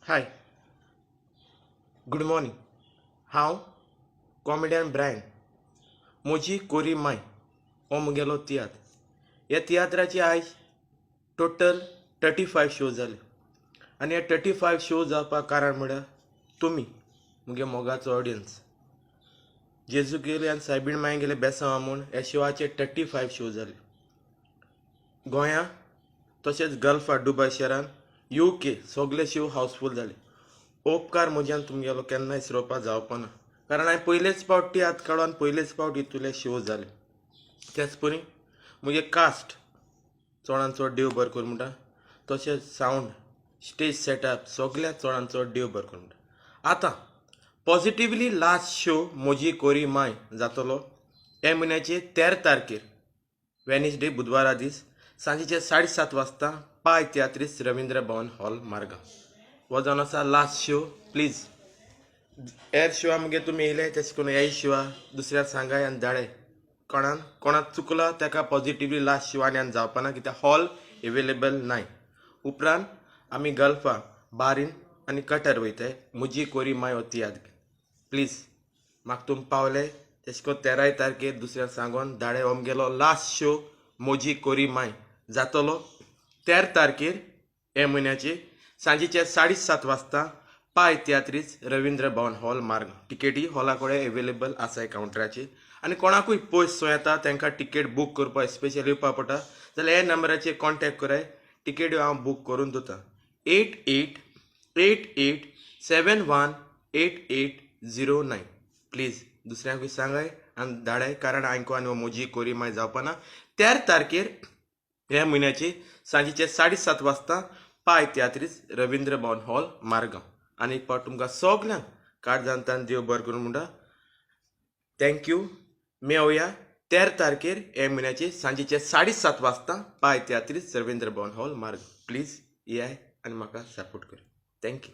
हाय, good morning. हांव comedian Brian. म्हजी कोरी माय हो म्हगेलो तियात्र. ह्या तियात्राची आयज टोटल 35 शो जाले आनी हे 35 शो जावपाक कारण म्हळ्यार तुमी, म्हगे मोगाचो ऑडियन्स. जेजू गेले आनी सायबीण माय गेले बेसांव म्हूण ह्या शोवाचे 35 शो जाले. गोंया तशेंच गल्फा, दुबय शहरान, UK सगळे शो हाऊसफूल जाले. उपकार म्हज्यान तुमगेलो केन्नाय विसरोवपा जावपा ना, कारण हांवें पयलेच फावट तियात्र काडलो आनी पयलेच फावट हितूले शो जाले. तेच परी म्हगे कास्ट चडान चड देव बरें करूं म्हणटा. तशेंच सावंड, स्टेज सेटअप, सगळ्याक चडान चड देव बरें करूं म्हणटा. आतां पॉझिटिवली लास्ट शो म्हजी कोरी माय जातलो हे म्हयन्याचे 13 तारखेर, वेनसडे, बुधवारा दीस, सांजेचे 7:30 वाजता, पाय तियात्रीस, रवींद्र भवन हॉल, मारगांव. हो जावन आसा लास्ट शो. प्लीज, हेर शोआ मगे तुमी येयले, तशें करून ह्याय शोआ दुसऱ्याक सांगाय आनी धाडाय. कोणान कोणाक चुकला ताका पॉझिटिवली लास्ट शो आनी आनी जावपाना, कित्याक हॉल एवेलेबल नाय. उपरांत आमी गल्फा, बारीन आनी कटर वयताय म्हजी कोरी माय हो तियात्र. प्लीज, म्हाका तुमी पावले, तशें करून 13 तारखेर दुसऱ्याक सांगोन धाडाय. हो म्हगेलो लास्ट शो म्हजी कोरी माय जातलो 13 तारखेर हे म्हयन्याचे, सांजेचे 7:30 वाजता, पाय तियात्रीस, रवींद्र भवन हॉल, मार्ग. टिकेटी हॉला कडेन एवेलेबल आसाय कावंटराचेर. आनी कोणाकूय पयस सो येता, तांकां टिकेट बूक करपाक स्पेशल येवपा पडटा जाल्यार हे नंबराचेर कॉन्टेक्ट कराय, टिकेट्यो हांव बूक करून दिता: 8888718809. प्लीज, दुसऱ्यांकूय सांगाय आनी धाडाय, कारण आयको आनी म्हजी कोरी माय जावपाना 13 तारखेर ह्या म्हयन्याचे, सांजेचे 7:30 वाजता, पाय तियात्रीस, रवींद्र भवन हॉल, मारगांव. आनी एक फावट तुमकां सगल्यांक काळजांतल्यान देव बरें करूं म्हणटा. Thank you. मेवया 13 तारखेर हे म्हयन्याचे, सांजेचे 7:30 वाजता, पाय तियात्रीस, रवींद्र भवन हॉल, मारगांव. प्लीज येयाय आनी म्हाका सपोर्ट कर. Thank you.